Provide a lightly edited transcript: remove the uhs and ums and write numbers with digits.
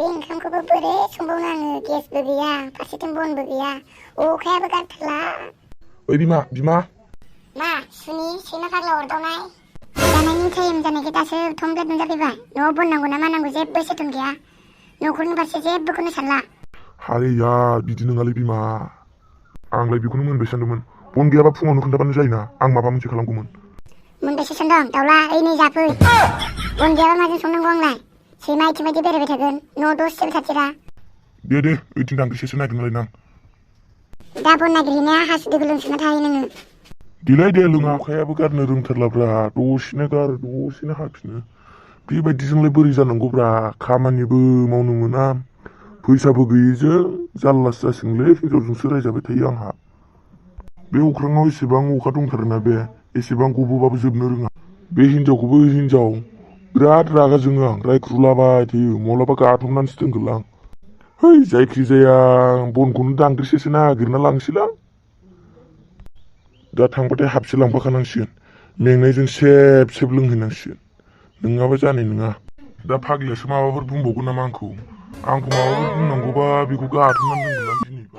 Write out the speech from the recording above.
बे ओंखामखौबो बोरै संबावनो आङो गेसबो गैया फारसेथिं बनबो गैया अखायाबो गारथारला। ओइ बिमा मा सुनि सैमा फाग्ला अरदावनाय जानायनि टाइम जानायखाय दासो थमब्लेट मोनजाफैबाय। न'आव बन नांगौ ना मा नांगौ जेबो सेथन गैया। न'खरनि फारसे जेबोखौनो सानला। हारे यार बिदि नङालै बिमा आंलाय बेखौनो मोनबाय सानदोंमोन। बन गैयाबा फुङावनो खोन्थाबानो जायोना आं माबा मोनसे खालामगौमोन। मोनबेसे सानदों दाउला ओइ नै जाफै। बन गैयाबा माजों संनांगौ आंलाय सैमा आइथिं बायदि बेरायबाय थागोन न' दसेबो थाथेरा। दे ओइथिं दांग्रिसेसो नागिरना लायनां। दा बन नागिरहैनाया हासुदैखौ लोंसोना थाहै नोङो। दे लोङा अखायाबो गारनो रोंथारलाब्रा दसेनो गारो दसेनो हाफिनो। बेबायदिजोंलाय बोरै जानांगौब्रा खामानिबो मावनो मोना फैसाबो गैयिजों जारलासो जासिगोनलै हिनजावजोंसो रायजाबाय थायो आंहा। बे अख्राङाव एसेबां अखा दंथारोना बे एसेबां गबोबाबो जोबनो रोङा। बे हिनजावखौबो हिनजाव बिराद रागा जोङो आं रायख्रुलाबाय थायो माब्लाबा गाथबनानैसो दोनगोनलां। है जायखिजाया बनखौनो दांग्रिसेसो नागिरना लांसैलां। दा थांबाथाय हाबसे लांफाखानांसिगोन मेंनायजों सेब लोंहैनांसिगोन नङाबा जानाय नङा। दा फाग्लियासो माबाफोर बुंबावगोन नामा आंखौ माबाफोर बुंनांगौबा बेखौ गाथबनानै दोनगोनलां दिनैबा।